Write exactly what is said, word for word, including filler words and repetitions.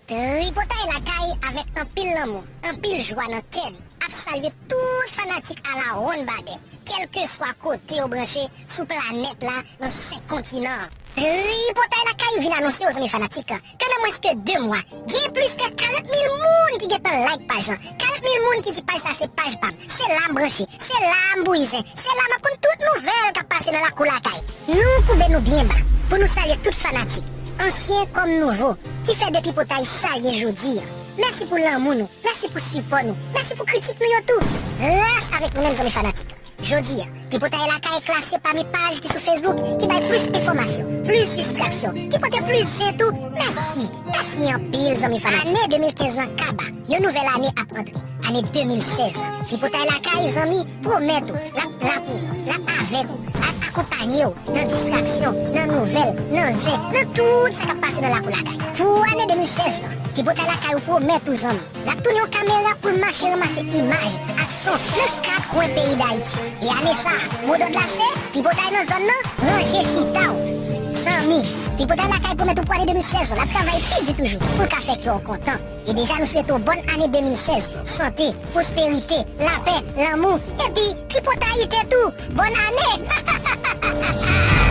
Tripotay Lakay avèk anpil lanmou, anpil jwa nan kè li ap salye tout fanatik Alawonn Badè, kèlkeswa kote yo branche sou planèt la, nan senk kontinan. Tripotay Lakay vin anonse yo, zanmi fanatik, ke nan mwens ke de mwa, gen plis ke karant mil moun ki gentan like paj lan, karant mil moun ki di paj sa se paj pa m, se la m branche, se la m bouyi zen, se la m ap konn tout nouvèl k ap pase nan lakou lakay. Nou koube nou byen ba pou nou salye tout fanatik, ansyen kòm nouvo, ki fè de Tripotay sa l ye jodi a. Mèsi pou lanmou nou, mèsi pou sipò nou, mèsi pou kritik nou yo tou. Ras avèk nou menm, zanmi fanatik. Jodi a, Tripotay Lakay klase pami paj ki sou Facebook ki bay plis enfòmasyon, plis distraksyon, ki pote plis zen tou. Mèsi, mèsi anpil, zanmi fanatik. Ane de mil kenz lan kaba, yon nouvèl ane ap antre. Ane de mil sèz lan, Tripotay Lakay, zanmi, pwomèt ou l ap la pou ou, l ap avèk ou, l ap akonpanye w nan distraksyon, nan nouvèl, nan zen, nan tout sa k ap pase nan lakou lakay. Pou ane de mil sèz lan, Tripotay Lakay ou pwomèt ou, zanmi, l ap tounen yon kamera pou l mache ranmase imaj ak son nan kat kwen peyi Dayiti. E ane sa a, modòd la se Tripotay nan zòn nan, ranje chita w. Zanmi, Tripotay Lakay pwomèt ou pou ane de mil sèz lan, l ap travay pi di toujou pou l ka fè kè w kontan. E deja nou swete w bòn ane de mil sèz, sante, pwosperite, lapè, lanmou, epi tripotayite tou. Bòn ane!